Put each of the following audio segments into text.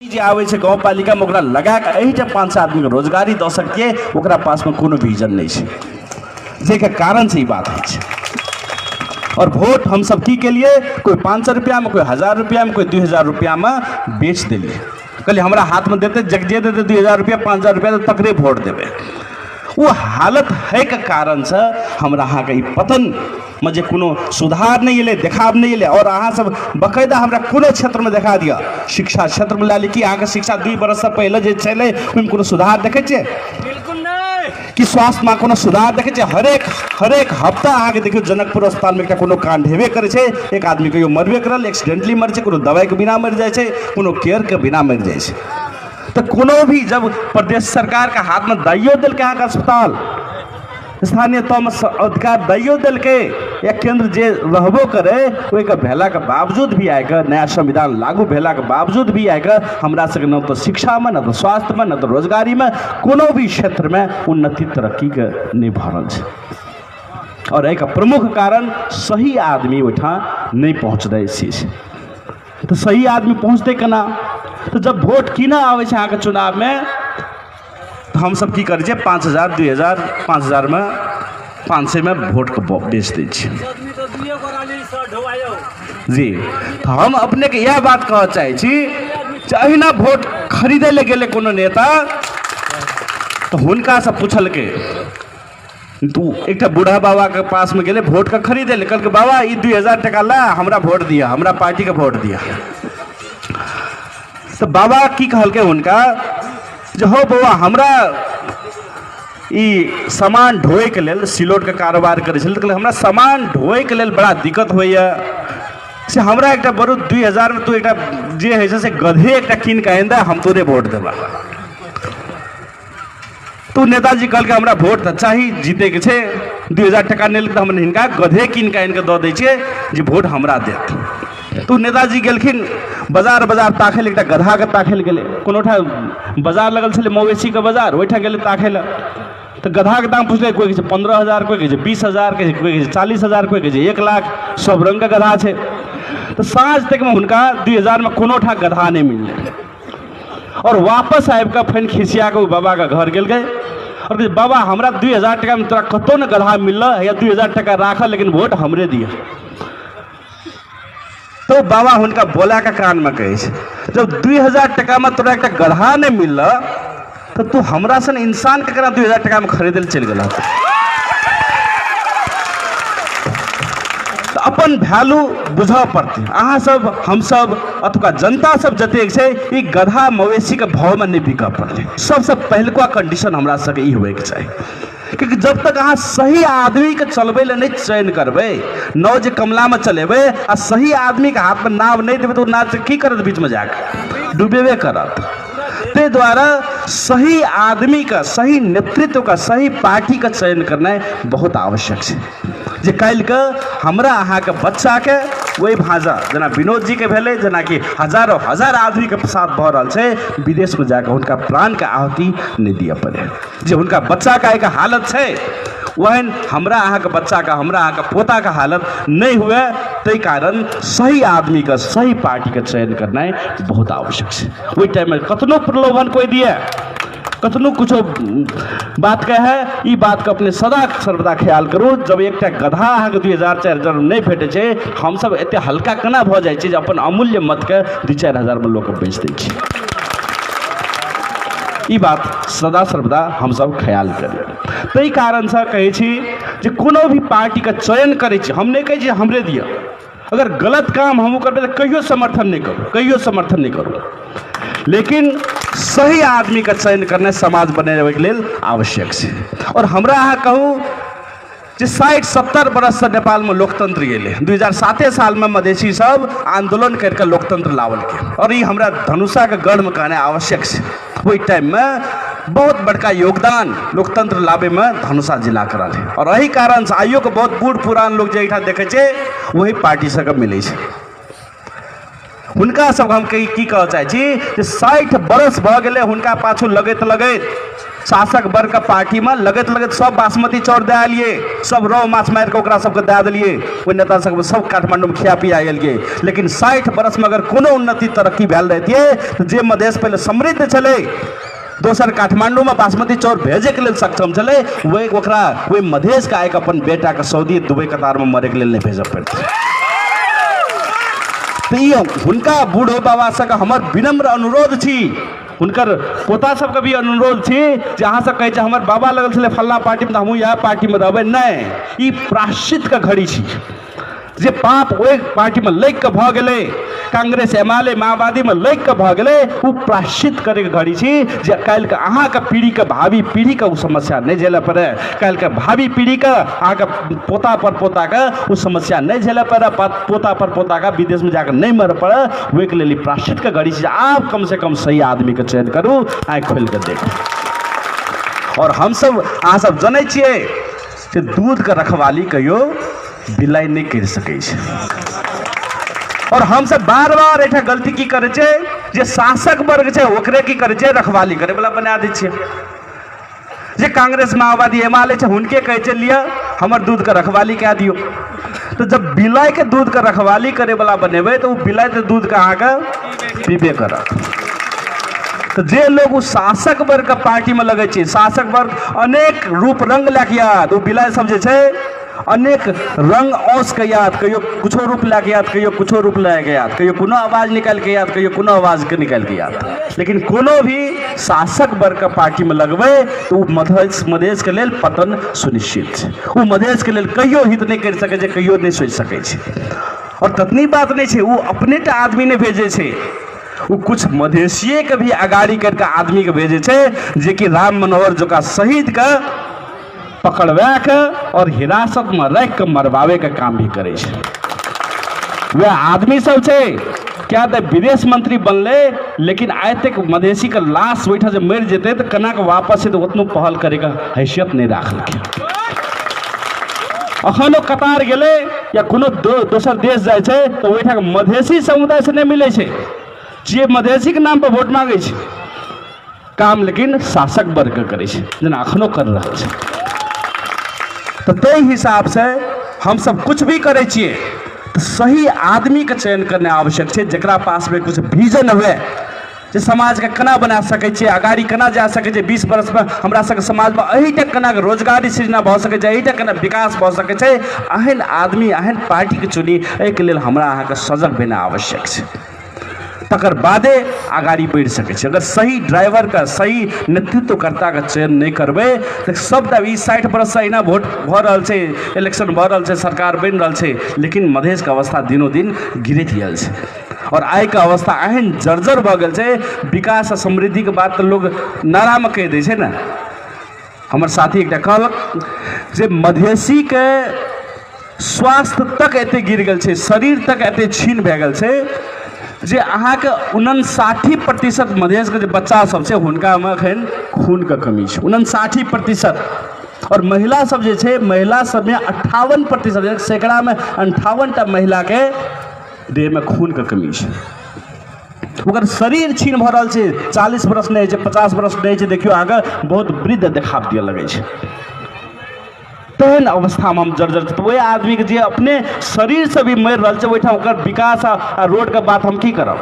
जे आबै छै गाँवपालिकामे ओकरा लगाकऽ एहिठाम 500 आदमीके रोजगारी दऽ सकतियै, ओकरा पासमे कोनो विजन नहि छै, जाहिके कारणसँ ई बात होइ छै। आओर वोट हमसब की केलियै, कोइ 500 रुपैआमे, कोइ 1000 रुपैआमे, कोइ 2000 रुपैआमे बेच देलियै। कहलियै हमरा हाथमे देतै, जे देतै 2000 रुपैआ 5000 रुपैआ तऽ तकरे वोट देबै। ओ हालत होइके कारणसँ हमरा अहाँके ई पतनमे जे कोनो सुधार नहि एलै, देखाव नहि एलै। आओर अहाँ सब बकायदा हमरा कोनो क्षेत्रमे देखा दिअ, शिक्षा क्षेत्रमे लए ली कि अहाँके शिक्षा 2 बरससँ पहिले जे छलै ओहिमे कोनो सुधार देखै छियै? बिल्कुल नहि। कि स्वास्थ्यमे कोनो सुधार देखै छियै? हरेक हफ्ता अहाँके देखियौ जनकपुर अस्पतालमे एकटा कोनो काण्ड हेबे करै छै, एक आदमी कहियो मरबे करल, एक्सीडेंटली मरै छै, कोनो दवाइके बिना मरि जाइ छै, कोनो केयरके बिना मरि जाइ छै। तऽ कोनो भी जब प्रदेश सरकारके हाथमे दैयो देलकै अहाँके अस्पताल, स्थानीय तहमे अधिकार दैयो देलकै या केन्द्र जे रहबो करै, ओहिके भेलाके बावजूद भी आइके नया संविधान लागू भेलाके बावजूद भी आइके हमरा सबके न तऽ शिक्षामे, न तऽ स्वास्थ्यमे, न तऽ रोजगारीमे, कोनो भी क्षेत्रमे उन्नति तरक्कीके नहि भऽ रहल छै। आओर एहिके प्रमुख कारण सही आदमी ओहिठाम नहि पहुँचनाइ से छै। तऽ सही आदमी पहुँचतै केना? तऽ जब वोट कीनऽ आबै छै अहाँके चुनावमे तऽ हमसब की करै छियै, 5000 2000 5000मे 500मे वोटके बेच दै छियै। जी, तऽ हम अपनेके इएह बात कहऽ चाहै छी जे अहिना वोट खरीदै लए गेलै कोनो नेता तऽ हुनकासँ पुछलकै, तू एकटा बूढ़ा बाबाके पासमे गेलै वोटके खरीदै लए, कहलकै बाबा ई 2000 टका ला, हमरा वोट दिअ, हमरा पार्टीके वोट दिअ। तऽ बाबा की कहलकै हुनका जे हौ बौआ, हमरा ई सामान ढोएके लेल, सिलौटके कारोबार करै छलै, तऽ कहलकै हमरा सामान ढोएके लेल बड़ा दिक्कत होइए, से हमरा एकटा बरू 2000मे तू एकटा जे होइ छै से गधे एकटा कीन कऽ आनि दे, हम तोरे वोट देबऽ। तऽ नेताजी कहलकै हमरा वोट तऽ चाही, जीतैके छै, 2000 टका नहि लेलकै तऽ हम हिनका गधे कीन कऽ आनि कऽ दऽ दै छियै जे वोट हमरा देत। तऽ नेताजी गेलखिन बाजार बाजार ताकै लए, एकटा गधाके ताकै लए गेलै। कोनो ठाम बाजार लगल छलै मवेशीके बाजार, ओहिठाम गेलै ताकै लए। तऽ गधाके दाम पुछलै, कोइ कहै छै 15,000, कोइ कहै छै 20,000, कोइ कहै छै 40,000, कोइ कहै छै 1 लाख, सब रङ्गके गधा छै। तऽ साँझ तकमे हुनका 2000मे कोनो ठाम गधा नहि मिललै। आओर वापस आबि कऽ फेर खिसिया कऽ ओ बाबाके घर गेलकै आओर कहै बाबा हमरा 2000 टाकामे तोरा कतहु ने गधा मिलल, हैया 2000 टाका राखऽ लेकिन वोट हमरे दिअ। तऽ बाबा हुनका बोला कऽ कानमे कहै छै जब 2000 टाकामे तोरा एकटा गधा नहि मिलल तऽ तू हमरा सन इंसान केकरा 2000 टाकामे खरीदै लए चलि गेलह? तऽ अपन वैल्यू बुझऽ पड़तै। अहाँ सब, हमसब, अतुका जनता सब जतेक छै, ई गधा मवेशीके भावमे नहि बिकऽ पड़तै। सबसँ पहिलुका कंडीशन हमरा सबके ई होइके चाही, कियाकि जब तक अहाँ सही आदमीके चलबै लए नहि चयन करबै, नाव जे कमलामे चलेबै आ सही आदमीके हाथमे नाव नहि देबै तऽ ओ नाव की करत, बीचमे जाकऽ डुबेबे करत। ताहि दुआरे सही आदमीके, सही नेतृत्वके, सही पार्टीके चयन करनाइ बहुत आवश्यक छै, जे काल्हिके हमरा अहाँके बच्चाके ओहि भाँजा जेना विनोद जीके भेलै, जेनाकि हजारो हजार आदमीके साथ भऽ रहल छै, विदेशमे जाकऽ हुनका प्राणके आहुति नहि दिअ पड़ै। जे हुनका बच्चाके आइके हालत छै ओहन हमरा अहाँके बच्चाके, हमरा अहाँके पोताके हालत नहि हुए, ताहि कारण सही आदमीके, सही पार्टीके चयन करनाइ बहुत आवश्यक छै। ओहि टाइममे कतनो प्रलोभन कोइ दिए, कतनो कुछो बात कहै, ई बातके अपने सदा सर्वदा ख्याल करू। जब एकटा गधा अहाँके 2000 4000 नहि भेटै छै, हमसब एते हल्का केना भऽ जाइ छी जे अपन अमूल्य मतके 2-4 हजारमे लोकके बेच दै छी? ई बात सदा सर्वदा हमसब ख्याल करी। ताहि कारणसँ कहै छी जे कोनो भी पार्टीके चयन करै छी, हम नहि कहै छी हमरे दिअ, अगर गलत काम हमहूँ करबै तऽ कहियो समर्थन नहि करू, कहियो समर्थन नहि करू, लेकिन सही आदमीके चयन करनाइ समाज बनेबैके लेल आवश्यक छै। आओर हमरा अहाँ कहू जे 60-70 बरससँ नेपालमे लोकतंत्र गेलै, 2007 सालमे मधेसी सब आन्दोलन करिके लोकतंत्र लावलकै, आओर ई हमरा धनुषाके गढ़मे कहनाइ आवश्यक छै। ओहि टाइममे बहुत बड़का योगदान लोकतंत्र लाबैमे धनुषा जिलाके रहलै, आओर एहि कारणसँ आइयोके बहुत बूढ़ पुरान लोक जे एहिठाम देखै छै वही पार्टी सबके मिलै छै। हुनका सबके हम की कहऽ चाहै छी जे 60 बरस भऽ गेलै हुनका पाछू लगैत लगैत, शासक वर्ग के पार्टी में लगैत लगैत सब बासमती चाउर दए एलियै, सब रौ माछ मारि कऽ ओकरा सबके दए देलियै, ओहि नेता सबके सब काठमांडू में खिया पिया एलियै। लेकिन 60 बरस में अगर कोनो उन्नति तरक्की भेल रहितियै तऽ जे मधेश पहिले समृद्ध छलै, दोसर काठमांडू में बासमती चाउर भेजे के लेल सक्षम छलै, वही ओकरा ओहि मधेश के आइके अपन बेटा के सऊदी दुबई कतार में मरे के लेल नहि भेजऽ पड़तै। तऽ ई हुनका बूढ़ो बाबा सबके हमर विनम्र अनुरोध छी, हुनकर पोता सबके भी अनुरोध छी जे अहाँ सब कहै छी हमर बाबा लगल छलै फल्लाँ पार्टीमे तऽ हमहूँ इएह पार्टीमे रहबै। नहि, ई प्रायश्चितके घड़ी छी। जे पाप ओहि पार्टीमे लागि कऽ भऽ गेलै, कांग्रेस एमाले माओवादीमे लागि कऽ भऽ गेलै, ओ प्रायश्चित करैके घड़ी छी जे काल्हिके अहाँके पीढ़ीके भावी पीढ़ीके ओ समस्या नहि झेलऽ पड़ै, काल्हिके भावी पीढ़ीके अहाँके पोता पर पोताके ओ समस्या नहि झेलऽ पड़ै, पोता पर पोताके विदेशमे जाकऽ नहि मरऽ पड़ै। ओहिके लेल ई प्रायश्चितके घड़ी छी। आब कमसँ कम सही आदमीके चयन करू, आँखि खोलि कऽ देखू। आओर हमसब अहाँ सब जनै छियै जे दूधके रखवाली कहियो बिलाइ नहि करि सकै छै। और हमसब बार बार एहिठाम गलती की करै छै जे शासक वर्ग छै ओकरे की करै छै, रखवाली करै वाला बना दै छियै। जे कांग्रेस माओवादी एमाले छै हुनके कहै छै लिअ हमर दूधके रखवाली कए दियौ। तऽ जब बिलाइके दूधके रखवाली करै वाला बनेबै तऽ ओ बिलाइ तऽ दूधके अहाँके पीबे करत। तऽ जे लोग ओ शासक वर्गके पार्टीमे लगै छै, शासक वर्ग अनेक रूप रंग लए कऽ आयत, ओ बिलाइ सब जे छै अनेक रंग औस के आयत, कहियो कुछो रूप लए के आयत, कहियो कुछो रूप लए के आयत, कहियो कोनो आवाज निकालि के आयत, कहियो कोनो आवाज के निकालि के आयत। लेकिन कोनो भी शासक वर्ग के पार्टी में लगबै तऽ ओ मधेश के लेल पतन सुनिश्चित छै। ओ मधेश के लेल कहियो हित नहि करि सकै छै, कहियो नहि सोचि सकै छै। और ततनी बात नहि छै, ओ अपने टा आदमी नहि भेजै छै, ओ कुछ मधेशिये के भी अगाड़ी करिके आदमी के भेजै छै, जेकि राम मनोहर जकाँ शहीद के पकड़वा के और हिरासत में रख के मरवावे के काम भी करे छै। वह आदमी सब छै क्या तऽ विदेश मंत्री बनले, लेकिन आइ तक मधेशी के लाश ओहिठाम जे मरि जेतै तऽ केना के वापस एतै ओतनो पहल करे के हैसियत नहि राखलकै। अखनो कतार गेलै या कोनो दोसर देश जाइ छै तऽ ओहिठाम मधेशी समुदाय से नहि मिलै छै, जे मधेशी के नाम पर वोट मांगै छै काम, लेकिन शासक वर्ग के करै छै, जेना अखनो कर रहल छै। तऽ ताहि हिसाबसँ हमसब कुछ भी करै छियै तऽ सही आदमीके चयन करनाइ आवश्यक छै, जकरा पासमे कुछ विजन हुए जे समाजके केना बना सकै छियै, अगाड़ी केना जा सकै छै, 20 बरसमे हमरा सबके समाजमे एहिटा केना रोजगारी सृजना भऽ सकै छै, एहिटा केना विकास भऽ सकै छै, एहन आदमी एहन पार्टीके चुनी। एहिके लेल हमरा अहाँके सजग भेनाइ आवश्यक छै, तकर बादे अगाड़ी बढ़ि सकै छै। अगर सही ड्राइवरके सही नेतृत्वकर्ताके चयन नहि करबै तऽ सबटा ई 60 बरससँ अहिना वोट भऽ रहल छै, इलेक्शन भऽ रहल छै, सरकार बनि रहल छै, लेकिन मधेशके अवस्था दिनो दिन गिरैत गेल छै। और आइके अवस्था एहन जर्जर भऽ गेल छै, विकास आ समृद्धिके बात तऽ लोग नारामे कहि दै छै ने। हमर साथी एकटा कहलक जे मधेशीके स्वास्थ्य तक एते गिर गेल छै, शरीर तक एते क्षीण भए गेल छै जे अहाँके 59% मधेशके जे बच्चा सब छै हुनकामे एखन खूनके कमी छै, 59%। और महिला सब जे छै, महिला सबमे 58%, यानी सैकड़ामे 58 महिलाके देहमे खूनके कमी छै। ओकर शरीर क्षीण भऽ रहल छै, 40 बरस नहि होइ छै, 50 बरस नहि होइ छै, देखियौ अहाँके बहुत वृद्ध देखाब दिअ लगै छै। तेहन अवस्थामे हम जर्जर छी। तऽ ओहि आदमीके जे अपने शरीरसँ भी मरि रहल छै ओहिठाम ओकर विकास आ रोडके बात हम की करब?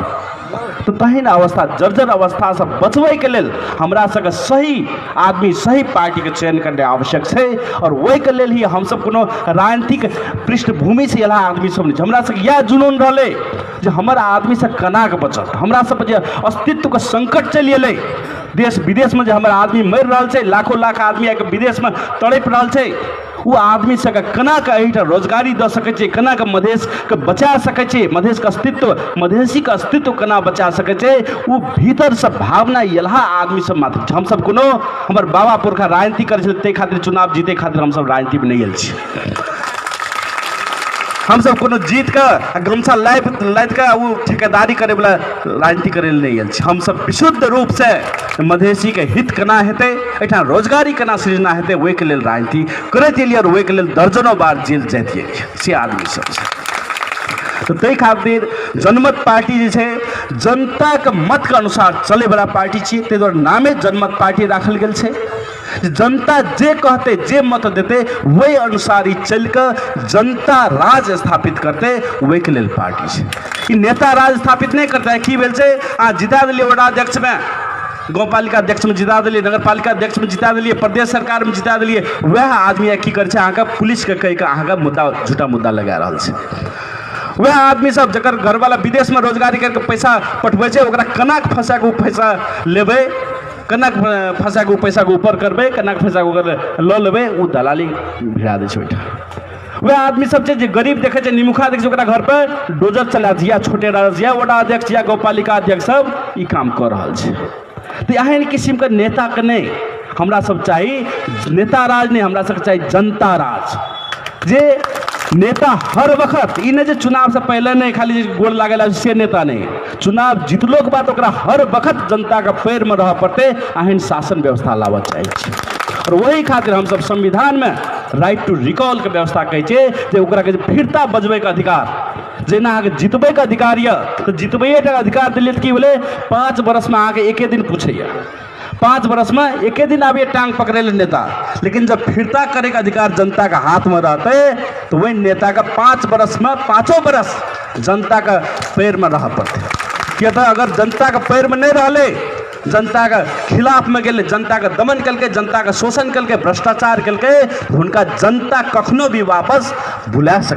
तऽ तहन अवस्था जर्जर अवस्थासँ बचबैके लेल हमरा सबके सही आदमी सही पार्टीके चयन करनाइ आवश्यक छै। आओर ओहिके लेल ही हमसब कोनो राजनीतिक पृष्ठभूमिसँ एला आदमी सब नहि छै। हमरा सबके इएह जुनून रहलै जे हमर आदमी सब केना कऽ बचत, हमरा सब जे अस्तित्वके संकट चलि एलै, देश विदेशमे जे हमर आदमी मरि रहल छै, लाखों लाख आदमी आइके विदेशमे तड़पि रहल छै, ओ आदमी सबके केना कऽ एहिठाम रोजगारी दऽ सकै छियै, केना कऽ मधेशके बचा सकै छियै, मधेशके अस्तित्व, मधेशीके अस्तित्व केना बचा सकै छै, ओ भीतरसँ भावना एलहा आदमी सब मात्र छै। हमसब कोनो हमर बाबा पुरखा राजनीति करै छलै ताहि खातिर चुनाव जीतै खातिर हमसब राजनीतिमे नहि आयल छी। हमसब कोनो जीत कऽ आ गमछा लादि कऽ ओ ठेकेदारी करैवला राजनीति करै लए नहि आयल छी। हमसब विशुद्ध रूपसँ मधेशीके हित केना हेतै, एहिठाम रोजगारी केना सृजना हेतै, ओहिके लेल राजनीति करैत एलियै आओर ओहिके लेल दर्जनों बार जेल जाइत एलियै से आदमी सब छै। तऽ ताहि खातिर जनमत पार्टी जे छै जनताके मतके अनुसार चलैवला पार्टी छियै, ताहि दुआरे नामे जनमत पार्टी राखल गेल छै। जनता जे कहतै, जे मत देतै, ओहि अनुसार ई चलि कऽ जनता राज स्थापित करतै, ओहिके लेल पार्टी छै। ई नेता राज स्थापित नहि करतै। की भेल छै, अहाँ जिता देलियै वडाध्यक्षमे, गाँवपालिका अध्यक्षमे जिता देलियै, नगरपालिका अध्यक्षमे जिता देलियै, प्रदेश सरकारमे जिता देलियै, वएह आदमी आइ की करै छै, अहाँके पुलिसके कहि कऽ अहाँके मुद्दा, झूठा मुद्दा लगा रहल छै। वएह आदमी सब जकर घरवाला विदेशमे रोजगारी करिके पैसा पठबै छै, ओकरा केना कऽ फँसा कऽ ओ पैसा लेबै, केना कऽ फँसा कऽ ओ पैसाके ऊपर करबै, केना कऽ फँसा कऽ ओकर लऽ लेबै, ओ दलाली भिड़ा दै छै ओहिठाम। वएह आदमी सब छै जे गरीब देखै छै, निमुखा देखै छै, ओकरा घर पर डोजर चला दिया, छोटे राज या वडा अध्यक्ष या गाँवपालिका अध्यक्ष सब ई काम कऽ रहल छै। तऽ एहन किसिमके नेताके नहि हमरा सब चाही, नेता राज नहि, हमरा सबके चाही जनता राज। जे नेता हर वक्त ई नहि जे चुनावसँ पहिले नहि खाली जे गोर लागल से नेता नहि, चुनाव जीतलोके बाद ओकरा हर वक्त जनताके पैरमे रहऽ पड़तै, एहन शासन व्यवस्था लाबऽ चाहै छी। आओर ओहि खातिर हमसब संविधानमे राइट टू रिकॉलके व्यवस्था कहै छियै, जे ओकरा कहै छै फिरता बजबैके अधिकार। जेना अहाँके जितबैके अधिकार यऽ तऽ जितबैएके अधिकार देलियै तऽ की भेलै, 5 बरसमे अहाँके एके दिन पूछैए, 5 बरसमे एके दिन आबैए टाँग पकड़ै लए नेता। लेकिन जब फिरता करैके अधिकार जनताके हाथमे रहतै तऽ ओहि नेताके 5 बरसमे 5 बरस जनताके पैरमे रहऽ पड़तै। किया तऽ अगर जनताके पैरमे नहि रहलै, जनताके खिलाफमे गेलै, जनताके दमन केलकै, जनताके शोषण केलकै, भ्रष्टाचार केलकै, हुनका जनता कखनो भी वापस बुला सकै।